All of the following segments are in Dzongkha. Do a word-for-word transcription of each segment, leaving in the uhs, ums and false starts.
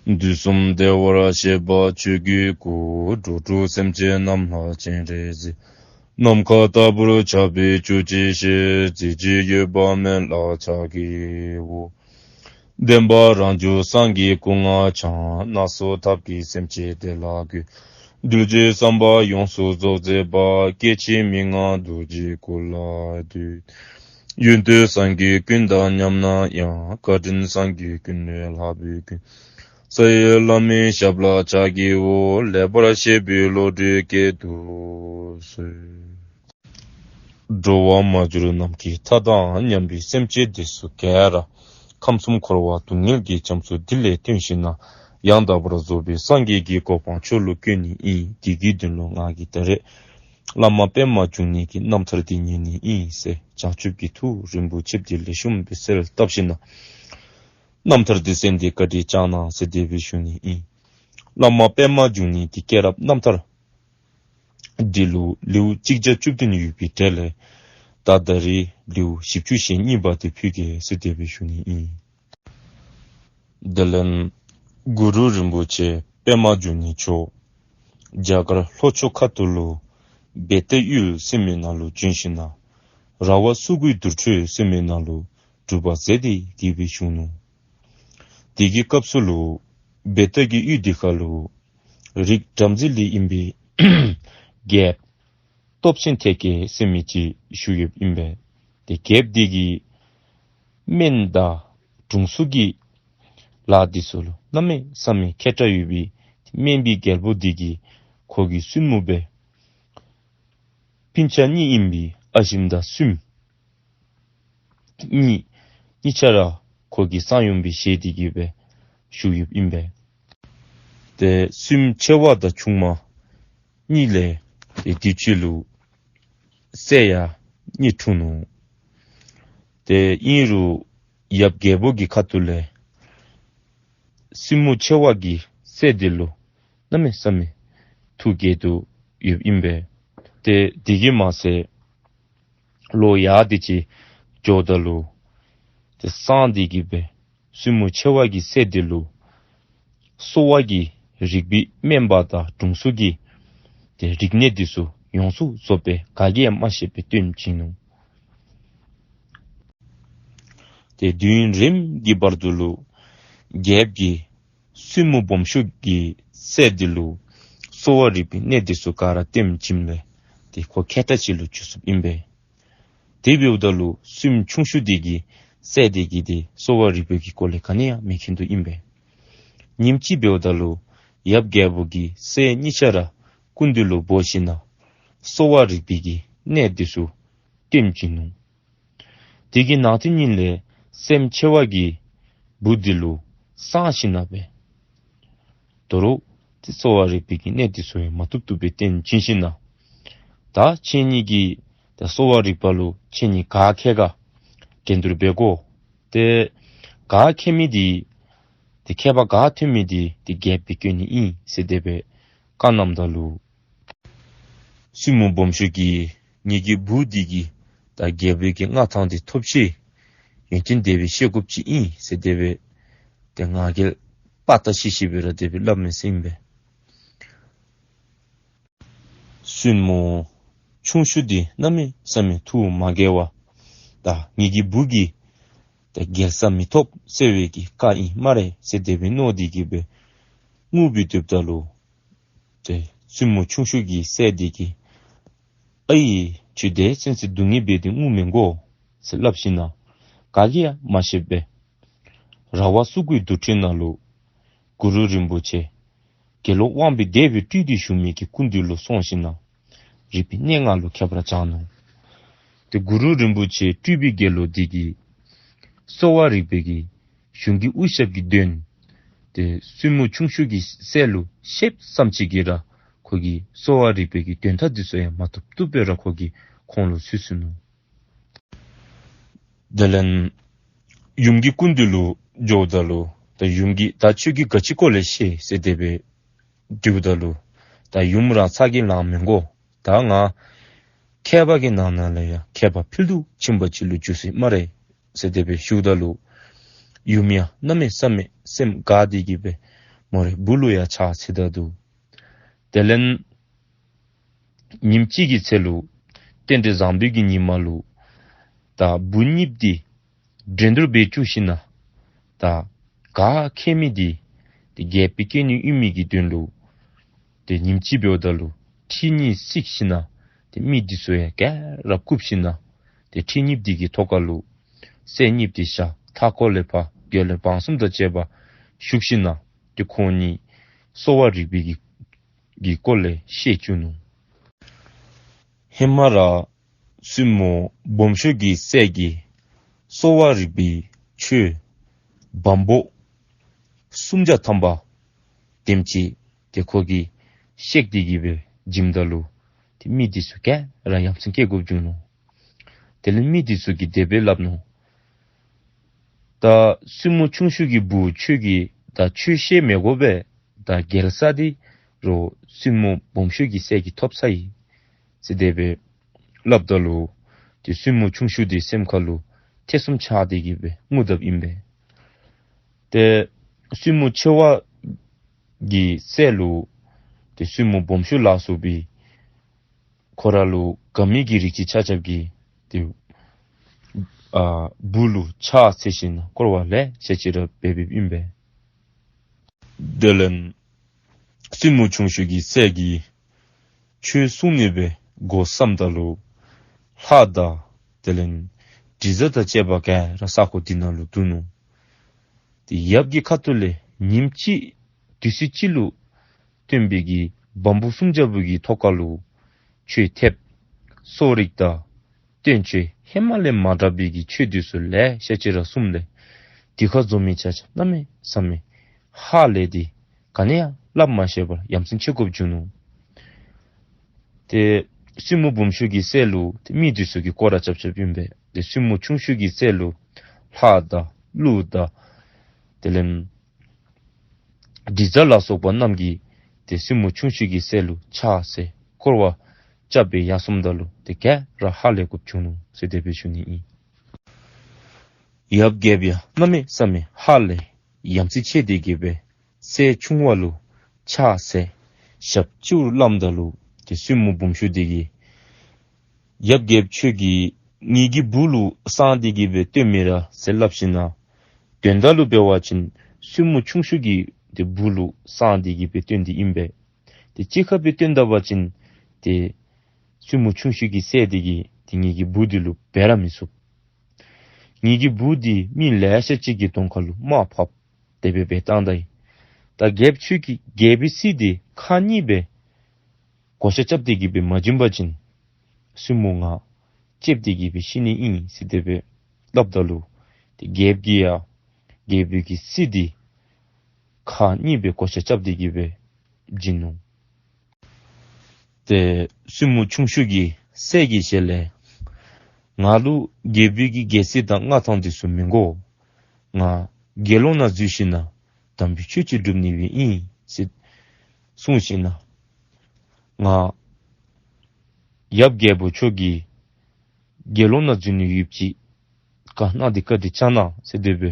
དུས་གསུམ་བདེ་བར་གཤེགས་པ་ཆོས་ཀྱི་སྐུ། འགྲོ་དྲུག་སེམས་ཅན་རྣམས་ལ་སྤྱན་རས་གཟིགས། ནམ་མཁའ་ལྟ་བུར་ཁྱབ་པའི་ཆོས་ཀྱི་ཞལ། གཟི་བརྗིད་གཡོ་བ་མེད་ལ་ཕྱག་བགྱིའོ། བདེན་པ་རང་བྱུང་སངས་རྒྱས་སྐུ་ལྔ་འཆང་། སྣ་ཚོགས་ཐབས་ཀྱིས་སེམས་ཅན་བདེ་ལ་འགོད། གདུལ་བྱའི་བསམ་པ་ཡོངས་སུ་རྫོགས་མཛད་པ། སྐྱེ་འཆི་མི་མངའ་རྡོ་རྗེའི་སྐུ་ལ་འདུད། ཡོན་ཏན་སངས་རྒྱས་ཀུན་དང་མཉམ་ན་ཡང་། བཀའ་དྲིན་སངས་རྒྱས་ཀུན་ལས་ལྷག་པའི་ཀུན། རྩ་བའི་བླ་མའི་ཞབས་ལ་ཕྱག་བགྱིའོ། ལེགས་པར་བཤད་པའི་བློ་གྲོས་བསྐྱེད་དུ་གསོལ། འགྲོ་བ་མ་གྱུར་ནམ་མཁའི་མཐའ་དང་མཉམ་པའི་སེམས་ཅན་འདི་ཚུ་ག་ར་ཁམས་གསུམ་འཁོར་བ་སྡུག་བསྔལ་གྱི་རྒྱ་མཚོ་འདི་ལས་བཏོན་ཞིནམ་ལས་ཡང་དག་པར་རྫོགས་པའི་སངས་རྒྱས་ཀྱི་གོ་འཕང་མཆོག་ལུ་བཀོད་ནི་ཨིན། དེ་གི་དོན་ལུ་ང་གིས་ད་རེས་བླ་མ་པདྨ་འབྱུང་གནས་ཀྱི་རྣམ་ཐར་འདི་ཉན་ནི་ཨིན་ཟེར་བྱང་ཆུབ་ཀྱི་ཐུགས་རིན་པོ་ཆེ་འདི་ལེགས་ཤོམ་སྦེ་གསལ་བཏབ་ཞིནམ་ལས་རྣམ་ཐར་འདི་གསན་ཏེ་བཀའ་དྲིན་བསྐྱང་གནང་ཟེར་དེ་སྦེ་ཞུ་ནི་ཨིན། བླ་མ་པདྨ་འབྱུང་གནས་ཀྱི་སྐྱེས་རབས་རྣམ་ཐར་འདི་ལུ་ལེའུ་གཅིག་བརྒྱ་བཅུ་བདུན་ཡོད་པའི་གྲས་ལས་ད་ད་རེས་ལེའུ་བཞི་བཅུ་ཞེ་གཉིས་པ་དེ་ཕུལ་གེ་ཟེར་དེ་སྦེ་ཞུ་ནི་ཨིན། དེ་ལས་གུ་རུ་རིན་པོ་ཆེ་པདྨ་འབྱུང་གནས་མཆོག་རྒྱ་གར་ལྷོ་ཕྱོགས་ཁ་ཐུག་ལུ་བེ་ཏའི་ཡུལ་ཟེར་མི་ནང་ལུ་བྱོན་ཞིནམ་ལས་ར་བ་སུ་གུའི་དུར་ཁྲོད་ཟེར་མི་ནང་ལུ་སྒྲུབ་པ་མཛད་དེ་དེ་སྦེ་བཞུགས་ནུག། དེ་གི་སྐབས་སུ་ལུ་བེ་ཏའི་ཡུལ་འདི་ཁ་ལུ་རིགས་བྲམ་ཟེ་ལས་ཨིན་པའི་རྒྱལཔོ་སྟོབས་ཆེན་ཐེག་གེ་ཟེར་མི་ཅིག་བཞུགས་ཡོདཔ་ཨིན་པས། ཏེ་རྒྱལཔོ་འདི་གིས་སྨན་དང་དྲུང་འཚོ་གི་ལཱ་འདི་ཚུ་ལུ་གནམ་མེད་ས་མེད་མཁས་དྲགས་ཡོད་པའི་སྨན་པའི་རྒྱལ་པོ་འདི་གིས་ཁོ་གི་བཙུན་མོ་སྦེ་སྤུན་ཆ་གཉིས་ཨིན་པའི་ཨ་ཞེམོ་དང་བཙུནམོ་གཉིས་གཉིས་ཆ་ར་ཁོ་གི་གསང་ཡུམ་སྦེ་བཞེས་ཏེ་གི་སྦེ་བཞུགས་ཡོདཔ་ཨིན་པས། ཏེ་བཙུནམོ་ཆེ་བ་དང་ཆུང་མ་གཉིས་ལས་ཏེ་དུས་ཅི་ལུ་སྲས་ཡང་གཉིས་འཁྲུངས་ནུག། ཏེ་ཨིན་རུང་ཡབ་རྒྱལ་པོ་གི་ཁ་ཐུག་ལས་བཙུནམོ་ཆེ་བ་གི་སྲས་འདི་ལུ་གནམ་མེད་ས་མེད་ཐུགས་དགྱེས་ཏེ་ཡོདཔ་ཨིན་པས། ཏེ་དེ་གིས་མ་ཚད་ལོ་ཡང་དེ་ཅིག་འགྱོཝ་ད་ལུ་ཏེ་གསང་སྟེ་གི་སྦེ་བཙུནམོ་ཆེ་བ་གི་སྲས་འདི་ལུ་གསོ་བ་གི་རིག་པའི་སྨན་པ་དང་དྲུང་འཚོ་གི་ཏེ་རིག་གནས་འདི་ཚུ་ཡོངས་སུ་རྫོགསཔ་སྦེ་ག་གིས་ཡང་མ་ཤེསཔ་སྦེ་སྟོན་བྱིན་ནུག། ཏེ་དུས་ཡུན་རིངམོ་གི་བར་དུ་ལུ་རྒྱལཔོ་གིས་བཙུནམོ་སྦོམ་ཤོས་ཀྱི་སྲས་འདི་ལུ་གསོ་བ་རིག་པའི་གནས་འདི་ཚུ་ག་ར་སྟོན་བྱིནམ་ལས་ཏེ་ཁོ་མཁས་དྲགས་ཅིག་ལུ་གྱུར་སོཔ་ཨིན་པས། དེ་འབདཝ་ད་ལུ་བཙུནམོ་ཆུང་ཤོས་འདི་གི་སྲས་འདི་གིས་ཏེ་གསོ་བ་རིག་པའི་གི་སྐོར་ལས་ག་ནི་ཡང་མི་མཁྱེན་དོ་ཨིན་པས། ཉིནམ་ཅིག་འབདཝ་ད་ལུ་ཡབ་རྒྱལ་པོ་གིས་སྲས་གཉིས་ཆ་ར་སྐུ་མདུན་ལུ་འབོ་ཞིནམ་ལས་གསོ་བ་རིག་པའི་གི་གནས་འདི་ཚུ་སྟོན་བྱིན་ནུག། དེ་གི་ནངས་པ་ཉིནམ་ལས་སྲསམོ་ཆེ་བ་གི་བུ་འདི་ལུ་གསང་ཞིནམ་ལས་སྦེ་ད་རུང་ཏེ་གསོ་བ་རིག་པའི་གི་གནས་འདི་ཚུ་ཡང་མ་བཏུབ་བཏུབ་སྦེ་སྟོན་བྱིན་ཞིནམ་ལས་ད་ཁྱེད་གཉིས་ཀྱིས་ད་གསོ་བ་རིག་པ་ལུ་ཁྱེད་གཉིས་ག་མཁས་ག་འགྲན་བསྡུར་འབད་དགོ། ཏེ་ག་མཁས་མི་འདི་ཏེ་མཁས་པ་ག་ཐོན་མི་འདི་ཏེ་རྒྱལཔོ་སྦེ་བསྐོ་ནི་ཨིན་ཟེར་དེ་སྦེ་བཀའ་གནངམ་ད་ལུ་བཙུནམོ་སྦོམ་ཤོས་ཀྱིས་ངེ་གི་བུ་འདི་གིས་ད་རྒྱལ་པོའི་གི་མངའ་ཐང་འདི་ཐོབ་ཅི། ཡོན་ཏན་དེ་སྦེ་ཤེས་དགོཔ་ཅིག་ཨིན་ཟེར་དེ་སྦེ་ཏེ་ང་རྒྱལ་དཔའ་རྟགས་ཤིག་ཤིག་སྦེ་ར་དེ་སྦེ་སླབ་མས་ཟེར་ཨིན་པས། བཙུནམོ་ཆུང་ཤོས་འདི་གནམ་མེད་ས་མེད་ཐུགས་མ་དགྱེས་པར་ད་ངེ་གི་བུ་གིས་ད་རྒྱལ་ས་མི་ཐོབ་ཟེར་བའི་གི་བཀའ་ཨིན་སྨ་རེ་ཟེར་དེ་སྦེ་མནོ་སྟེ་གི་སྦེ་ངུ་སྦེ་སྡོདཔ་ད་ལུ་ཏེ་བཙུནམོ་ཆུང་ཤོས་ཀྱི་སྲས་འདི་གིས་ཨའི་ཁྱོད་དེ་ཚུན་ཚོད་སྡུག་བསྔལ་འབད་དེ་ངུ་མི་དགོ་ཟེར་སླབ་ཞིནམ་ལས་ག་གིས་ཡང་མ་ཤེསཔ་སྦེ་ར་བ་སུ་གུའི་དུར་ཁྲོད་ནང་ལུ་གུ་རུ་རིན་པོ་ཆེ་དགེ་སློང་དབང་པོའི་སྡེ་སྦེ་སྤྲུལ་ཏེ་བཞུགས་མི་གི་སྐུ་མདུན་ལུ་སོང་ཞིནམ་ལས་རིག་པའི་གནས་ལྔ་ལུ་མཁས་པར་སྦྱངས་ནུག། ཏེ་གུ་རུ་རིན་པོ་ཆེ་སྤྲུལ་པའི་དགེ་སློང་འདི་གིས་གསོ་བ་རིག་པའི་གི་གཞུང་གི་དབུ་ཞབས་ཀྱི་དོན་ཏེ་བཙུནམོ་ཆུང་ཤོས་ཀྱི་སྲས་ལུ་བཤདཔ་ཙམ་ཅིག་གིས་ར་ཁོ་གིས་གསོ་བ་རིག་པའི་གི་དོན་དག་འདི་ཚུ་ཡང་མ་བཏུབ་བཏུབ་སྦེ་ར་ཁོ་གིས་ཁོང་ལུ་ཚུད་སོ་ནུག། དེ་ལས་ཡུམ་གྱི་སྐུ་མདུན་ལུ་འགྱོཝ་ད་ལུ་ད་ཡུམ་གྱིས་ད་ཁྱོད་ཀྱིས་ག་ཅི་སྐོར་ལས་ཤེས་ཟེར་དེ་སྦེ་དྲིཝ་ད་ལུ་ད་ཡུམ་རང་ཚ་གྱང་ལང་མི་དགོ། ད་ང་མཁས་པ་གི་ནང་ན་ལས་ཡང་མཁས་པ་ཕུལ་དུ་ཕྱིན་པ་ཅིག་ལུ་འགྱུར་སོ་ཡི་སྨ་རེ་ཟེར་དེ་སྦེ་ཞུཝ་ད་ལུ་ཡུམ་ཡང་གནམ་མེད་ས་མེད་སེམས་དགའ་སྟེ་གི་སྦེ་ མོ་རའི་བུ་ལུ་ཡང་ཕྱག་འཚལ་ད་ནུག། དེ་ལས་ཉིནམ་གཅིག་གི་ཚེ་ལུ་རྟེན་འབྲེལ་བཟང་པོའི་གི་ཉིནམ་ལུ་ད་བུ་གཉིསཔོ་འདི་འགྲན་བསྡུར་འབད་བཅུག་ཞིནམ་ད་ག་མཁས་མི་འདི་ཏེ་རྒྱལ་པོའི་སྐྱེ་གནས་ཡོད་མི་གི་དོན་ལུ་ཏེ་ཉིནམ་གཅིག་འབདཝ་ད་ལུ་ཁྲི་གཉིས་བརྩིགས་ཞིནམ་ཏེ་མི་འདི་ཚུ་ཡང་ག་ར་བཀུག་ཞིནམ་ཏེ་ཁྲི་གཉིསཔོ་འདི་གི་ཐོག་ཁ་ལུ་སྲས་གཉིསཔོ་འདི་བཞག། མཐའ་འཁོར་ལས་ཕར་རྒྱལ་བློན་འབངས་གསུམ་དང་བཅས་པ་བཞུགས་ཞིནམ་ཏེ་ཁོང་གཉིས་གསོ་བ་རིག་པའི་གི་གི་སྐོར་ལས་བཤད་བཅུག་ནུག། ཧེ་མ་ར་བཙུན་མོ་སྦོམ་ཤོས་ཀྱི་སྲས་ཀྱིས་གསོ་བ་རིག་པའི་ཆོས་བམ་པོ་སུམ་བརྒྱ་ཐམ་པ་དེམ་ཅིག་ཏེ་ཁོ་གིས་བཤད་དེ་གི་སྦེ་བྱིནམ་ད་ལུ་ཏེ་མི་འདི་ཚུ་ག་ར་ཡ་མཚན་སྐྱེ་དགོཔ་བྱུང་ནུག། དེ་ལས་མི་འདི་ཚུ་གིས་དེ་སྦེ་སླབ་ནུག། ད་བཙུན་མོ་ཆུང་ཤོས་ཀྱི་བུ་ཁྱོད་ཀྱིས་ད་ཆོས་བཤད་མི་དགོ་པས། ད་རྒྱལ་ས་འདི་རུང་བཙུན་མོ་སྦོམ་ཤོས་ཀྱི་སྲས་ཀྱིས་ཐོབ་ཚར་ཡི་ཟེར་དེ་སྦེ་སླབ་ད་ལུ་ཏེ་བཙུན་མོ་ཆུང་ཤོས་འདི་སེམས་ཁ་ལུ་ཐེ་ཚོམ་ཆགས་དེ་གི་སྦེ་ངུ་དཔ་ཨིན་པས། ཏེ་བཙུན་མོ་ཆེ་བ་གི་སྲས་ལུ་ཏེ་བཙུན་མོ་སྦོམ་ཤོས་ལ་སོགས་པའི་ཁོ་ར་ལུ་དགའ་མི་གི་རིགས་ཅིག་ཆ་ཁྱབ་ཀྱིས་ཏེ་ཨ་བུ་ལུ་ཕྱག་འཚལ་ཞིནམ་སྐོར་བ་ལེ་ཤ་ཅིག་ར་འབད་འབདཝ་ཨིན་པས། དེ་ལས་བཙུན་མོ་ཆུང་ཤོས་ཀྱི་སྲས་ཀྱིས་ཆོས་གསུང་ནི་སྦེ་འགོ་བརྩམས་ད་ལུ་ལྷ་དང་དེ་ལས་དྲི་ཟ་དང་བཅས་པ་ག་ར་ས་གོ་འདི་ནང་ལུ་འདུ་ནུག། ཏེ་ཡབ་ཀྱི་ཁ་ཐུག་ལས་ཉིནམ་གཅིག་དུས་ཚོད་གཅིག་ལུ་སྟོན་པའི་གི་བམ་པོ་སུམ་བརྒྱ་པོ་གི་ཐོག་ཁ་ལུ་ཆོས་ཐེབས་གསོ་རིག་དང་བསྟན་བཅོས་ཧེ་མ་ལས་མ་དྲག་པའི་གི་ཆོས་འདི་ཚུ་ལེ་ཤ་ཅིག་ར་གསུངམ་ལས་འདི་ཁར་འཛོམས་མི་ཆ་ཁྱབ་གནམ་མེད་ས་མེད་ཧ་ལས་ཏེ་ག་ནི་ཡང་སླབ་མ་ཤེས་པར་ཡ་མཚན་ཆེ་དགོཔ་བྱུང་ནུག། ཏེ་བཙུན་མོ་སྦོམ་ཤོས་ཀྱི་སྲས་ལུ་ཏེ་མི་འདི་ཚུ་གིས་སྐོར་ར་རྐྱབ་རྐྱབ་ཨིན་པས། ཏེ་བཙུན་མོ་ཆུང་ཤོས་ཀྱི་སྲས་ལུ་ལྷ་དང་ཀླུ་དང་དེ་ལས་དྲི་ཟ་ལ་སོགས་པ་རྣམས་ཀྱིས་ཏེ་བཙུན་མོ་ཆུང་ཤོས་ཀྱི་སྲས་ལུ་ཕྱག་འཚལ་སྐོར་བ་རྐྱབ་སྦེ་ཡར་སོངམ་ད་ལུ་ཏེ་ག་ར་ཧ་ལས་དགོཔ་བྱུང་ནུག་ཟེར་དེ་སྦེ་ཞུ་ནི་ཨིན། ཡབ་རྒྱལཔོ་ཡང་གནམ་མེད་ས་མེད་ཧ་ལས་ཡ་མཚན་ཆེ་དེ་གི་སྦེ་སྲས་ཆུང་བ་ལུ་ཕྱག་འཚལ་ཞབས་སྤྱི་བོར་བླངམ་ད་ལུ་ཏེ་བཙུན་མོ་སྦོམ་ཤོས་དེ་གིས་ཡབ་རྒྱལཔོ་ཁྱོད་ཀྱིས་ངེ་གི་བུ་ལུ་གསང་སྟེ་གི་སྦེ་སྟོན་མི་ར་ཟེར་སླབ་ཞིནམ་དོན་དག་ལུ་འབད་བ་ཅིན་བཙུན་མོ་ཆུང་ཤོས་ཀྱི་ཏེ་བུ་ལུ་གསང་སྟེ་གི་སྦེ་སྟོན་ཏེ་ཨིན་པས། ཏེ་གཅིག་ཁར་སྦེ་སྟོན་ད་པ་ཅིན་ཏེ་བཙུན་མོ་ཆུང་ཤོས་ཀྱི་སྲས་དེ་གིས་ཏེ་ངེ་གི་བུ་འདི་ལུ་འབད་ར་མི་ཚུགས། ངེ་གི་བུ་འདི་མི་ལེ་ཤ་ཅིག་གི་གདོང་ཁ་ལུ་དམག་ཕབ་དེ་སྦེ་འབད་བཏང་ད་ཡི། ད་རྒྱལཔོ་ཁྱོད་ཀྱིས་རྒྱལ་པོའི་སྲིད་འདི་ཁག་གཉིས་སྦེ་བགོ་བཤའ་རྐྱབ་སྟེ་གི་སྦེ་མ་བྱིན་པ་ཅིན་བཙུན་མོ་ང་ལྕེབ་སྟེ་གི་སྦེ་ཤི་ནི་ཨིན་ཟེར་དེ་སྦེ་སླབ་ད་ལུ་ཏེ་རྒྱལཔོ་གིས་ཡང་རྒྱལ་པོའི་གི་སྲིད་འདི་ཁག་གཉིས་སྦེ་བགོ་བཤའ་རྐྱབ་སྟེ་གི་སྦེ་བྱིན་ནུག། ཏེ་བཙུན་མོ་ཆུང་ཤོས་ཀྱི་སྲས་ཀྱི་ཞལ་ལས་ང་ལུ་རྒྱལ་པོའི་གི་རྒྱལ་སྲིད་དང་མངའ་ཐང་འདི་ཚུ་མི་དགོ། ང་དགེ་སློང་ནང་འཛུལ་ཞིནམ་དམ་པའི་ཆོས་ཅིག་སྒྲུབ་ནི་སྦེ་ཨིན་ཟེར་གསུངས་ཞིནམ་ང་ཡབ་རྒྱལ་པོ་མཆོག་གིས་དགེ་སློང་ནང་འཛུལ་ནི་ཡོདཔ་ཅིག་བཀའ་གནང་སྟེ་བཀའ་དྲིན་བསྐྱང་གནང་ཟེར་དེ་སྦེ་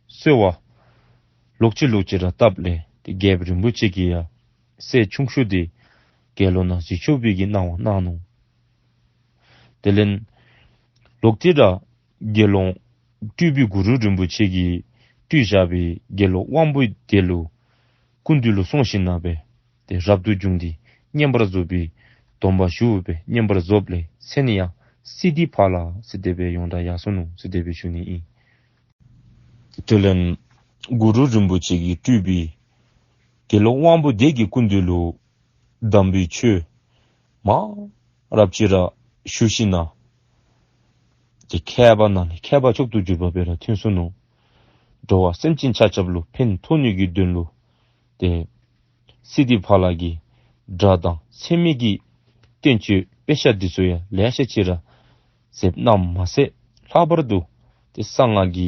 གསོལ་བ་ལོག་ཅི་ལོག་ཅི་ར་བཏབ་ལས་ཏེ་རྒྱལཔོ་རིན་པོ་ཆེ་གིས་ཡང་སྲས་ཆུང་ཤོས་འདི་དགེ་སློང་ནང་འཛུལ་ཆོག་པའི་གི་གནང་བ་གནང་ནུག། དེ་ལས་ལོག་སྟེ་ར་དགེ་སློང་སྤྲུལ་པའི་གུ་རུ་རིན་པོ་ཆེ་གིས་སྤྲུལ་བཞག་པའི་དགེ་སློང་དབང་པོ་དེ་ལུ་སྐུ་མདུན་ལུ་སོང་ཞིནམ་སྦེ་ཏེ་རབ་ཏུ་བྱུང་སྟེ་བསྙེན་པར་རྫོགས་པའི་སྡོམ་པ་ཞུ་སྦེ་བསྙེན་པར་རྫོགསཔ་ལས་མཚན་ཡང་སིདྡྷི་ཕ་ལ་ཟེར་དེ་སྦེ་ཡོངས་གྲགས་ཡར་སོ་ནུག་ཟེར་དེ་སྦེ་ཞུ་ནི་ཨིན། དེ་ལས་གུ་རུ་རིན་པོ་ཆེ་གིས་སྤྲུལ་པའི་དགེ་སློང་དབང་པོ་དེ་གི་སྐུ་མདུན་ལུ་དམ་པའི་ཆོས་མང་རབས་ཅིག་ར་ཞུ་ཞིནམ་ཏེ་མཁས་པ་ནང་ལས་མཁས་པ་མཆོག་ཏུ་གྱུར་པ་སྦེ་ར་ཐོན་སོ་ནུག། འགྲོ་བ་སེམས་ཅན་ཆ་ཁྱབ་ལུ་ཕན་ཐོགས་ནི་གི་དོན་ལུ་ཏེ་སིདྡྷི་ཕ་ལ་གིས་སྒྲ་དང་ཚད་མེད་ཀྱི་བསྟན་བཅོས་དཔེ་ཆ་འདི་ཚུ་ཡང་ལེ་ཤ་ཅིག་ར་མཛདཔ་ཨིནམ་མ་ཚད་ལྷག་པར་དུ་ཏེ་གསང་སྔགས་ཀྱི་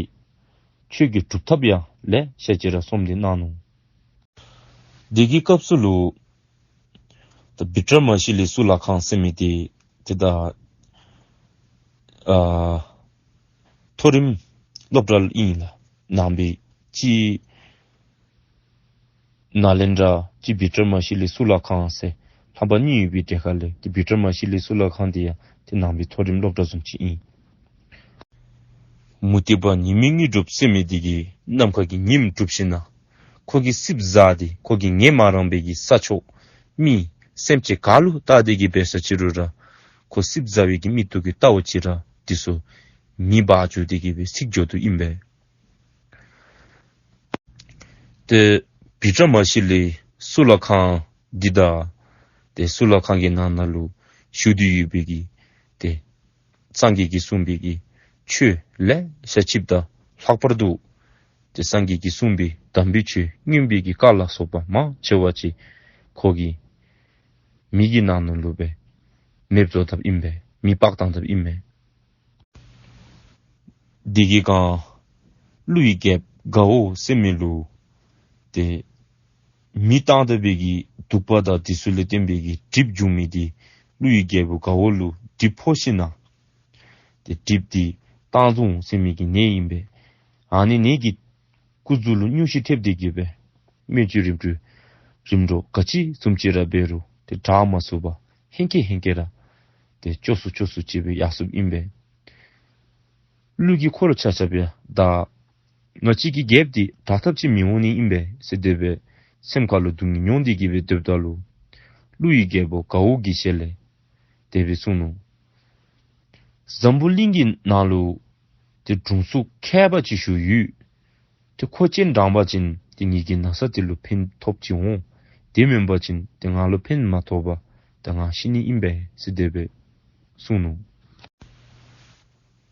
ཆོས་ཀྱི་སྒྲུབ་ཐབས་ཡང་ལེ་ཤ་ཅིག་ར་གསུངས་ཏེ་གནང་ནུག། དེ་གི་སྐབས་སུ་ལུ་ད་བི་ཀྲ་མ་ཤཱི་ལའི་གཙུག་ལག་ཁང་ཟེར་མི་འདི་ཏེ་ད་ཨ་མཐོ་རིམ་སློབ་གྲྭ་ཨིན་ལགས། ནང་པའི་སྤྱི་ ནཱ་ལེནྡྲ་ཅིག་བི་ཀྲ་མ་ཤི་ལའི་གཙུག་ལག་ཁང་ཟེར་ལྷམ་པ་གཉིས་ཡོད་པའི་གྲས་ཁ་ལས་ཏེ་བི་ཀྲ་མ་ཤི་ལའི་གཙུག་ལག་ཁང་འདི་ཡང་ཏེ་ནང་པའི་མཐོ་རིམ་སློབ་གྲྭ་བཟུམ་ཅིག་ཨིན། མུ་སྟེགས་པ་ཉི་མའི་དངོས་གྲུབ་ཟེར་མི་འདི་གིས་ནམ་མཁའ་གི་ཉིམ་སྒྲུབ་ཞིན་ན་ཁོ་གིས་རྩིགཔ་ཟ་སྟེ་ཁོ་གིས་ངལ་མ་རངས་པའི་གི་ས་ཕྱོགས་མི་སེམས་ཅན་ག་ལུ་བལྟ་སྟེ་གི་འབད་ས་ཅི་རུང་ར་ཁོ་རྩིགཔ་ཟ་བའི་གི་མིག་ཏོ་གིས་བལྟཝ་ཅིག་ར་འདི་ཚུ་ཉིམ་འབག་འགྱོ་སྟེ་གི་སྦེ་ཚིག་འགྱོ་དོ་ཨིན་པས། ཏེ་བི་ཀྲ་མ་ཤི་ལའི་གཙུག་ལག་ཁང་འདི་དང་ཏེ་གཙུག་ལག་ཁང་གི་ནང་ན་ལུ་བཞུགས་ཏེ་ཡོད་པའི་གི་ཏེ་སངས་རྒྱས་ཀྱིས་གསུངས་པའི་གི་ཆོས་ལེ་ཤ་ཅིག་དང་ལྷག་པར་དུ་ཏེ་སངས་རྒྱས་ཀྱིས་གསུངས་པའི་དམ་པའི་ཆོས་མངོན་པའི་གི་བཀའ་ལ་སོགས་པ་མང་ཆེ་བ་ཅིག་ཁོ་གིས་མེ་གི་ནང་ན་ལུ་སྦེ་མེདཔ་བཟོ་དཔ་ཨིན་པས། མེ་སྤར་བཏང་དཔ་ཨིན་པས། དེ་གི་སྒང་ཀླུ་ཡི་རྒྱལཔོ་དགའ་བོ་ཟེར་མི་ལུ་ཏེ་མེ་བཏང་དཔ་གི་དུག་པ་དང་དེ་ཚུ་ལས་བརྟེན་པའི་གི་གྲིབ་བྱུང་མི་འདི་ཀླུ་ཡི་རྒྱལཔོ་དགའ་བོ་ལུ་གྲིབ་ཕོག་ཞིན་ན་ཏེ་གྲིབ་འདི་སྟག་རྫོང་ཟེར་མི་གི་ནད་ཨིན་པས། ཨ་ནི་ནད་ཀྱིས་སྐུ་གཟུགས་ལུ་སྙུང་གཞི་ཐེབས་ཏེ་གི་སྦེ་སྨན་བཅོས་རིམ་གྲོ་རིམ་གྲོ་ག་ཅི་བཟུམ་ཅིག་ར་འབད་རུང་ཏེ་དྲག་མ་ཚུགས་པར་ཧེང་སྐལ་ཧེང་སྐལ་ར་ཏེ་སྐྱོ་སུ་སྐྱོ་སུ་ཅིག་སྦེ་ཡར་སོཔ་ཨིན་པས། ཀླུ་གི་འཁོར་ཆ་ཁྱབ་ཡང་ད་ང་བཅས་ཀྱི་རྒྱལཔོ་འདི་དྲག་ཐབས་ཅིག་མི་འོང་ནི་ཨིན་པས་ཟེར་དེ་སྦེ་སེམས་ཁ་ལུ་སྡུག་བསྔལ་མྱོང་སྟེ་གི་སྦེ་སྡོདཔ་ད་ལུ་ཀླུ་ཡི་རྒྱལཔོ་དགའ་བོ་གི་ཞལ་ལས་དེ་སྦེ་གསུངས་ནུག། འཛམ་བུ་གླིང་གི་ནང་ལུ་ཏེ་དྲུང་འཚོ་མཁས་པ་ཅིག་བཞུགས་ཡོད། ཏེ་ཁོ་སྤྱན་དྲངས་པ་ཅིན་ཏེ་ངེ་གི་ན་ཚ་འདི་ལུ་ཕན་ཐོགས་ཅིག་འོང་། དེ་མེན་པ་ཅིན་ཏེ་ང་ལུ་ཕན་མ་ཐོགས་པར་ཏེ་ང་ཤི་ནི་ཨིན་པས་ཟེར་དེ་སྦེ་གསུངས་ནུག།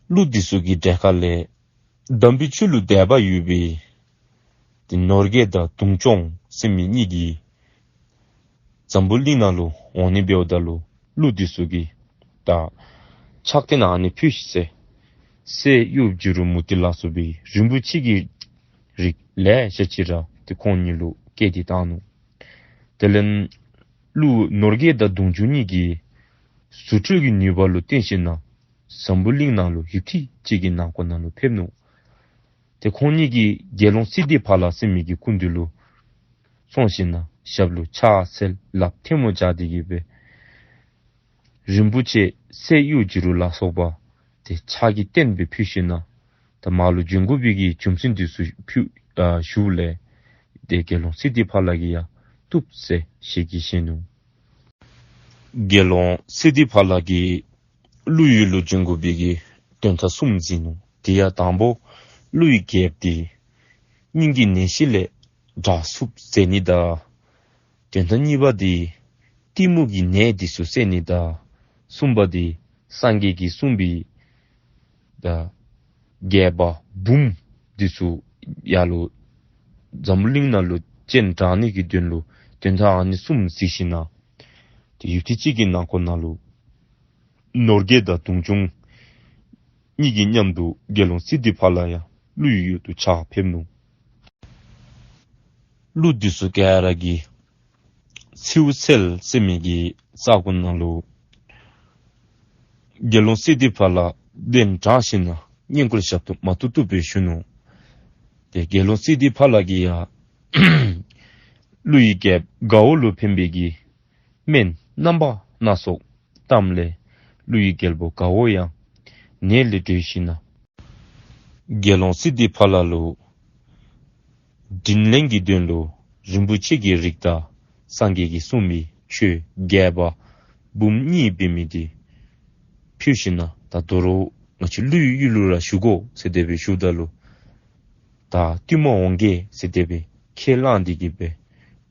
ཀླུ་འདི་ཚུ་གི་གྲས་ཁ་ལས་དམ་པའི་ཆོས་ལུ་དད་པ་ཡོད་པའི་ཏེ་ནོར་རྒྱས་དང་དུང་སྐྱོང་ཟེར་མི་གཉིས་ཀྱིས་འཛམ་བུ་གླིང་ནང་ལུ་འོང་ནི་འབདཝ་ད་ལུ་ཀླུ་འདི་ཚུ་གིས་ད་ཕྱག་རྟེན་ཨ་ནི་ཕུལ་ཤིག་ཟེར། སྲས་གཡུ་བྱུ་རུ་མུ་ཏིག་ལ་སོགས་པའི་རིན་པོ་ཆེ་གི་རིགས་ལེ་ཤ་ཅིག་ར་ཏེ་ཁོང་གཉིས་ལུ་བསྐྱལ་ཏེ་བཏང་ནུག། དེ་ལས་ཀླུ་ནོར་རྒྱས་དང་དུང་སྐྱོང་གཉིས་ཀྱིས་རྫུ་འཕྲུལ་གྱི་ནུས་པ་ལུ་བརྟེན་ཞིན་ན་འཛམ་བུ་གླིང་ནང་ལུ་ཡུད་ཐེངས་ཅིག་གི་ནང་འཁོད་ནང་ལུ་ཕེབས་ནུག། ཏེ་ཁོང་གཉིས་ཀྱིས་དགེ་སློང་སིདྡྷི་ཕ་ལ་ཟེར་མི་གི་སྐུ་མདུན་ལུ་སོང་ཞིན་ན་ཞབས་ལུ་ཕྱག་འཚལ་ལགཔ་ཐལ་མོ་སྦྱར་ཏེ་གི་སྦེ་རིན་པོ་ཆེ་སྲས་གཡུ་བྱུ་རུ་ལ་སོགས་པ་ཏེ་ཕྱག་གི་རྟེན་སྦེ་ཕུལ་ཞིན་ན་ད་མར་ལུ་བྱོན་དགོ་པའི་གི་རྒྱུ་མཚན་འདི་ཚུ་ཕུལ་ཨ་ཞུཝ་ལས་ཏེ་དགེ་སློང་སིདྡྷི་ཕ་ལ་གིས་ཡང་བཏུབ་ཟེར་ཞལ་གྱིས་བཞེས་ནུག། དགེ་སློང་སིདྡྷི་ཕ་ལ་གིས་ཀླུ་ཡུལ་ལུ་བྱོན་དགོ་པའི་གི་དོན་དག་གསུམ་གཟིགས་ནུག། དེ་ཡང་དང་པོ་ཀླུ་ཡི་རྒྱལཔོ་འདི་སྙིང་གི་ནད་གཞི་ལས་དྲག་ཚུགསཔ་བསལ་ནི་དང་། དོན་དག་གཉིས་པ་འདི་གཏི་མུག་གི་ནད་འདི་ཚུ་བསལ་ནི་དང་། གསུམ་པ་འདི་སངས་རྒྱས་ཀྱིས་གསུངས་པའི་ད་རྒྱས་པ་འབུམ་འདི་ཚུ་ཡར་ལུ་འཛམ་བུ་གླིང་ནང་ལུ་སྤྱན་དྲངས་ནི་གི་དོན་ལུ་དོན་དག་ཨ་ནི་གསུམ་གཟིགས་ཞིན་ན་ཏེ་ཡུད་ཐེངས་ཅིག་གི་ནང་འཁོད་ནང་ལུ་ནོར་རྒྱས་དང་དུང་སྐྱོང་གཉིས་ཀྱིས་མཉམ་དུ་དགེ་སློང་སིདྡྷི་ཕ་ལ་ཡང་ཀླུ་ཡི་ཡུལ་དུ་ཕྱག་ཕེབས་ནུག། ཀླུ་འདི་ཚུ་ག་ར་གིས་མཚེའུ་ཚལ་ཟེར་མི་གི་ས་གོ་ནང་ལུ་དགེ་སློང་སིདྡྷི་ཕ་ལ་གདན་དྲངས་ཞིན་ན་བསྙེན་བཀུར་ཞབས་ཏོག་མ་ཐུབ་ཐུབ་སྦེ་ཞུ་ནུག། ཏེ་དགེ་སློང་སིདྡྷི་ཕ་ལ་གིས་ཡང་ཀླུ་ཡི་རྒྱལཔོ་དགའ་བོ་ལུ་ཕན་པའི་གི་སྨན་རྣམ་པ་སྣ་ཚོགས་བཏངམ་ལས་ཀླུ་ཡི་རྒྱལ་པོ་དགའ་བོ་ཡང་ནད་ལས་གྲོལ་ཞིན་ན་དགེ་སློང་སིདྡྷི་ཕ་ལ་ལུ་དྲིན་ལན་གྱི་དོན་ལུ་རིན་པོ་ཆེ་གི་རིགས་དང་སངས་རྒྱས་ཀྱིས་གསུངས་མི་ཆོས་རྒྱས་པ་འབུམ་གཉིས་འབད་མི་འདི་ཕུལ་ཞིན་ན་ད་དོ་རུང་ང་བཅས་ཀླུ་ཡི་ཡུལ་ལུ་ར་བཞུགས་དགོ་ཟེར་དེ་སྦེ་ཞུཝ་ད་ལུ་ད་བསྟུན་མ་འོང་གེ་ཟེར་དེ་སྦེ་ཁས་བླངས་ཏེ་གི་སྦེ་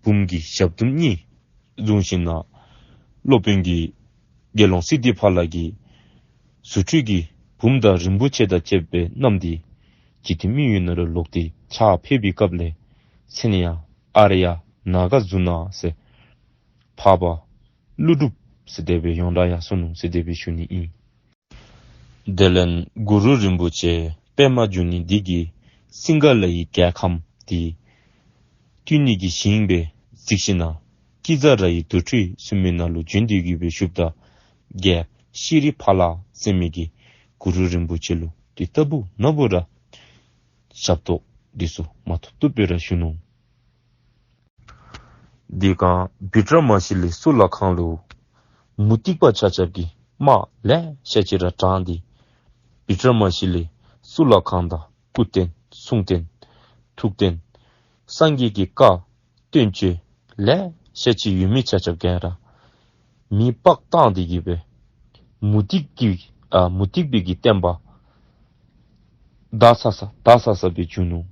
འབུམ་གྱི་ཞབས་དུམ་གཉིས་བཟུང་ཞིན་ན་སློབ་དཔོན་གྱིས་དགེ་སློང་སིདྡྷི་ཕ་ལ་གིས་རྫུ་འཕྲུལ་གྱི་འབུམ་དང་རིན་པོ་ཆེ་དང་བཅས་པའི་རྣམས་འདི་འཇིག་རྟེན་མི་ཡུལ་ནང་ལུ་ལོག་སྟེ་ཕྱག་ཕེབས་པའི་སྐབས་ལས་མཚན་ཡང་ཨཱརྱ་ཡ་ནཱ་ག་ཛུ་ན་ཟེར་འཕགས་པ་ཀླུ་སྒྲུབ་ཟེར་དེ་སྦེ་ཡོངས་གྲགས་ཡར་སོ་ནུག་ཟེར་དེ་སྦེ་ཞུ་ནི་ཨིན། དེ་ལས་གུ་རུ་རིན་པོ་ཆེ་པདྨ་འབྱུང་གནས་འདི་གིས་སིང་ག་ལ་ཡི་རྒྱལ་ཁམས་འདི་བཏུལ་ནི་གི་ཞིང་སྦེ་གཟིགས་ཞིན་ན་ཀི་ཛ་ར་ཡི་དུར་ཁྲོད་ཟེར་མི་ནང་ལུ་བྱོན་ཏེ་གི་སྦེ་བཞུགསཔ་ད་རྒྱལཔོ་ཤྲཱི་ཕ་ལ་ཟེར་མི་གིས་གུ་རུ་རིན་པོ་ཆེ་ལུ་དེ་ལྟ་བུ་ན་བུ་ར་ཞབས་ཏོག་འདི་ཚུ་མ་ཐུབ་ཐུབ་སྦེ་ར་ཞུ་ནུག། དེ་སྒང་བི་ཀྲ་མ་ཤཱི་ལའི་གཙུག་ལག་ཁང་ལུ་མུ་སྟེགས་པ་ཆ་ཁྱབ་ཀྱིས་དམག་ལེ་ཤ་ཅིག་ར་དྲངས་ཏེ་བི་ཀྲ་མ་ཤཱི་ལའི་གཙུག་ལག་ཁང་དང་སྐུ་རྟེན་གསུང་རྟེན་ཐུགས་རྟེན་སངས་རྒྱས་ཀྱི་བཀའ་བསྟན་བཅོས་ལེ་ཤ་ཅིག་ཡོད་མི་ཆ་ཁྱབ་ག་ར་མེ་སྤར་བཏང་སྟེ་གི་སྦེ་མུ་སྟེགས་ཀྱི་ཨ་མུ་སྟེགས་པའི་གི་བསྟན་པ་དག་ས་ས་དག་ས་ས་སྦེ་བྱུང་ནུག།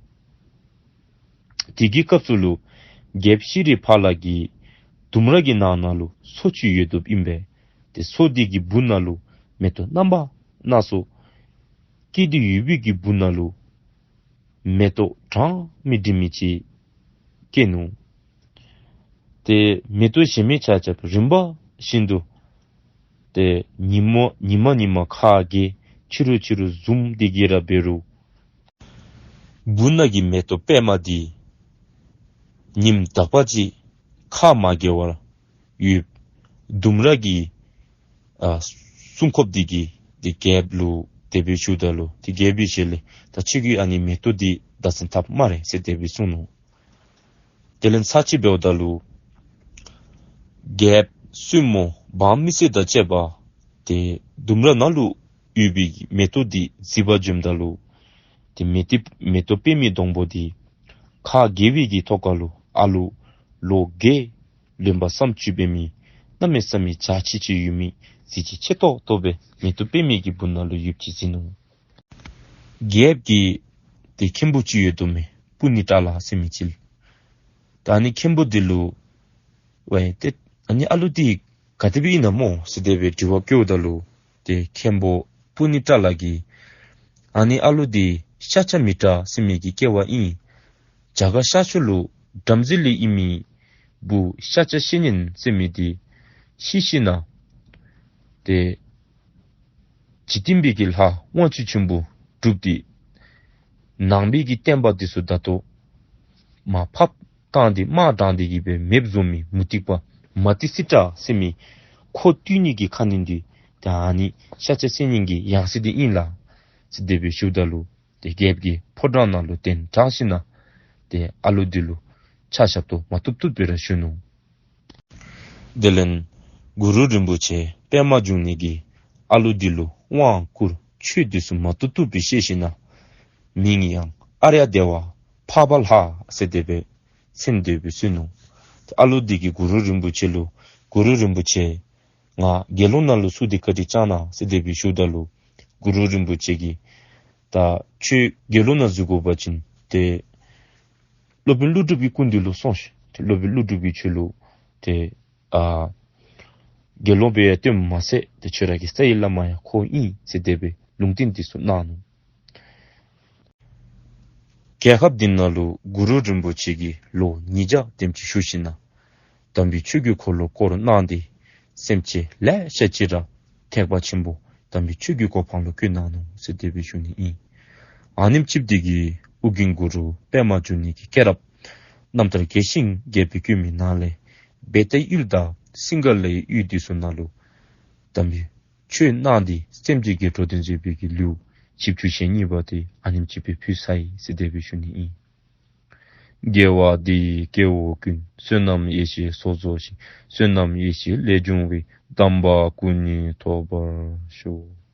དེ་གི་སྐབས་སུ་ལུ་རྒྱལཔོ་ཤྲཱི་ཕ་ལ་གིས་ལྡུམ་ར་གི་ནང་ན་ལུ་མཚོ་ཅིག་ཡོདཔ་ཨིན་པས། ཏེ་མཚོ་དེ་གི་སྦུག་ན་ལུ་མེ་ཏོག་རྣམ་པ་སྣ་ཚོགས་སྐྱེས་ཏེ་ཡོད་པའི་གི་སྦུག་ན་ལུ་མེ་ཏོག་གྲངས་མེད་དྲི་མེད་ཅིག་སྐྱེས་ནུག། ཏེ་མེ་ཏོག་བཞེས་མི་ཆ་ཁྱབ་རིམ་པ་བཞིན་དུ་ཏེ་ཉིནམ་ཉིནམ་ཉིནམ་ཁ་གྱེས་ཕྱི་རུ་ཕྱི་རུ་བཟུམ་སྟེ་གི་ར་འབད་རུང་སྦུག་ན་གི་མེ་ཏོག་པདྨ་དེ་ཉིནམ་དག་པ་ཅིག་ཁ་མ་གྱེས་པར་ཡོདཔ་ལྡུམ་ར་གི་ཨ་སྲུང་སྐྱོབ་དེ་གིས་ཏེ་རྒྱལཔོ་ལུ་དེ་སྦེ་ཞུཝ་ད་ལུ་ཏེ་རྒྱལ་པོའི་ཞལ་ལས་ད་ཁྱོད་ཀྱིས་ཨ་ནི་མེ་ཏོག་དེ་བདག་འཛིན་འཐབ་སྨ་རེ་ཟེར་དེ་སྦེ་གསུངས་ནུག། དེ་ལས་ཚར་གཅིག་འབདཝ་ད་ལུ་རྒྱལཔོ་བཙུན་མོ་འབངས་མི་སེར་དང་བཅས་པ་ཏེ་ལྡུམ་ར་ནང་ལུ་ཡོད་པའི་མེ་ཏོག་དེ་གཟིགས་པར་འབྱོནམ་ད་ལུ་ཏེ་མེ་ཏོག་མེ་ཏོག་པདྨའི་སྡོང་པོ་དེ་ཁ་གྱེས་པའི་གི་ཐོག་ཁ་ལུ་ཨ་ལུ་ལོ་བརྒྱད་ལོན་པ་བསམ་བཅུག་པའི་མི་གནམ་མེད་ས་མེད་འཇའ་ཆི་ཆི་ཡོད་མི་གཟི་བརྗིད་ཆེ་ཏོག་ཏོ་སྦེ་མེ་ཏོག་པདྨའི་གི་སྦུག་ན་ལུ་ཡོདཔ་ཅིག་གཟིགས་ནུག། རྒྱལཔོ་གིས་ཏེ་མཁན་པོ་ཅིག་ཡོད་དོ་མས། པུ་ནི་ཏྲ་ལ་ཟེར་མི་ཅིག། ད་ཨ་ནི་མཁན་པོ་དེ་ལུ་ཝའི་ཏེ་ཨ་ནི་ཨ་ལུ་དེ་ག་དེ་སྦེ་ཨིན་ན་སྨོ་ཟེར་དེ་སྦེ་དྲི་བ་བཀོདཔ་ད་ལུ་ཏེ་མཁན་པོ་པུ་ནི་ཏྲ་ལ་གིས་ཨ་ནི་ཨ་ལུ་དེ་ཤཱཀྱ་མི་ཏྲ་ཟེར་མི་གི་སྐྱེ་བ་ཨིན། རྒྱ་གར་ཤར་ཕྱོགས་ལུ་བྲམ་ཟེ་ལས་ཨིན་མི་བུ་ཤཱཀྱ་བཤེས་གཉེན་ཟེར་མི་དེ་ཤི་ཞིནམ་ཏེ་འཇིག་རྟེན་པའི་གི་ལྷ་དབང་ཕྱུག་ཆེན་པོ་སྒྲུབ་སྟེ་ནང་པའི་གི་བསྟན་པ་དེ་ཚུ་ད་ལྟོ་མར་ཕབ་བཏང་སྟེ་དམག་དྲངས་ཏེ་གི་སྦེ་མེདཔ་བཟོ་མི་མུ་སྟེགས་པ་མ་ཏི་སི་ཏྲ་ཟེར་མི་ཁོ་བཏུལ་ནི་གི་ཁ་གནོན་དེ་ད་ཨ་ནི་ཤཱཀྱ་བཤེས་གཉེན་གྱི་ཡང་སྲིད་དེ་ཨིན་ལགས་ཟེར་དེ་སྦེ་ཞུཝ་ད་ལུ་ཏེ་རྒྱལཔོ་གིས་ཕོ་བྲང་ནང་ལུ་གདན་དྲངས་ཞིནམ་ཏེ་ཨ་ལུ་དེ་ལུ་ཕྱག་ཞབས་ཏོག་མ་བཏུབ་བཏུབ་སྦེ་ར་ཞུ་ནུག། དེ་ལས་གུ་རུ་རིན་པོ་ཆེ་པདྨ་འབྱུང་གནས་ཀྱིས་ཨ་ལུ་དེ་ལུ་དབང་བསྐུར་ཆོས་དེ་ཚུ་མ་བཏུབ་བཏུབ་སྦེ་བཤད་ཞིནམ་མིང་ཡང་ཨཱརྱ་དེ་བ་འཕགས་པ་ལྷ་ཟེར་དེ་སྦེ་མཚན་དེ་སྦེ་གསོལ་ནུག། ཨ་ལུ་དེ་གིས་གུ་རུ་རིན་པོ་ཆེ་ལུ་གུ་རུ་རིན་པོ་ཆེ་ང་དགེ་སློང་ནང་ལུ་ཚུད་དེ་བཀའ་དྲིན་བསྐྱང་གནང་ཟེར་དེ་སྦེ་ཞུཝ་ད་ལུ་གུ་རུ་རིན་པོ་ཆེ་གིས་ད་ཁྱོད་དགེ་སློང་ནང་འཛུལ་དགོ་པ་ཅིན་ཏེ་སློབ་དཔོན་ཀླུ་སྒྲུབ་ཀྱི་སྐུ་མདུན་ལུ་སོང་ཤིག། ཏེ་སློབ་དཔོན་ཀླུ་སྒྲུབ་ཀྱིས་ཁྱོད་ལུ་ཏེ་ཨ་དགེ་སློང་སྦེ་ཡང་སྟོནམ་མ་ཚད་ཏེ་ཁྱོད་ར་གི་རྩ་བའི་བླ་མ་ཡང་ཁོ་ཨིན་ཟེར་དེ་སྦེ་ལུང་བསྟན་དེ་ཚུ་གནང་ནུག། རྒྱལ་ཁབ་དེ་ནང་ལུ་གུ་རུ་རིན་པོ་ཆེ་གིས་ལོ་ཉིས་བརྒྱ་དེམ་ཅིག་བཞུགས་ཞིནམ་དམ་པའི་ཆོས་ཀྱི་འཁོར་ལོ་བསྐོར་གནང་སྟེ་སེམས་ཅན་ལེ་ཤ་ཅིག་ར་ཐེག་པ་ཆེན་པོ་དམ་པའི་ཆོས་ཀྱི་གོ་འཕང་ལུ་བཀོད་གནང་ནུག་ཟེར་དེ་སྦེ་ཞུ་ནི་ཨིན། ཨ་ནེམ་ཅིག་དེ་གིས་ཨོ་རྒྱན་གུ་རུ་པདྨ་འབྱུང་གནས་ཀྱི་སྐྱེས་རབས་རྣམ་ཐར་རྒྱས་ཤིང་རྒྱས་པར་བཀོད་མི་ནང་ལས་བེ་ཏའི་ཡུལ་དང་སིང་ག་ལའི་ཡུལ་དེ་ཚུ་ནང་ལུ་དམ་པའི་ཆོས་གནང་སྟེ་སེམས་ཅན་གྱི་འགྲོ་དོན་མཛད་པའི་གི་ལེའུ་བཞི་བཅུ་ཞེ་གཉིས་པ་དེ་ཨ་ནེམ་ཅིག་སྦེ་ཕུལ་ཚར་ཡི་ཟེར་དེ་སྦེ་ཞུ་ནི་ཨིན། དགེ་བ་འདི་ཡིས་སྐྱེ་བོ་ཀུན། བསོད་ནམས་ཡེ་ཤེས་ཚོགས་རྫོགས་ཤིང་། བསོད་ནམས་ཡེ་ཤེས་ལས་བྱུང་བའི། དམ་པ་སྐུ་གཉིས་ཐོབ་པར་ཤོག།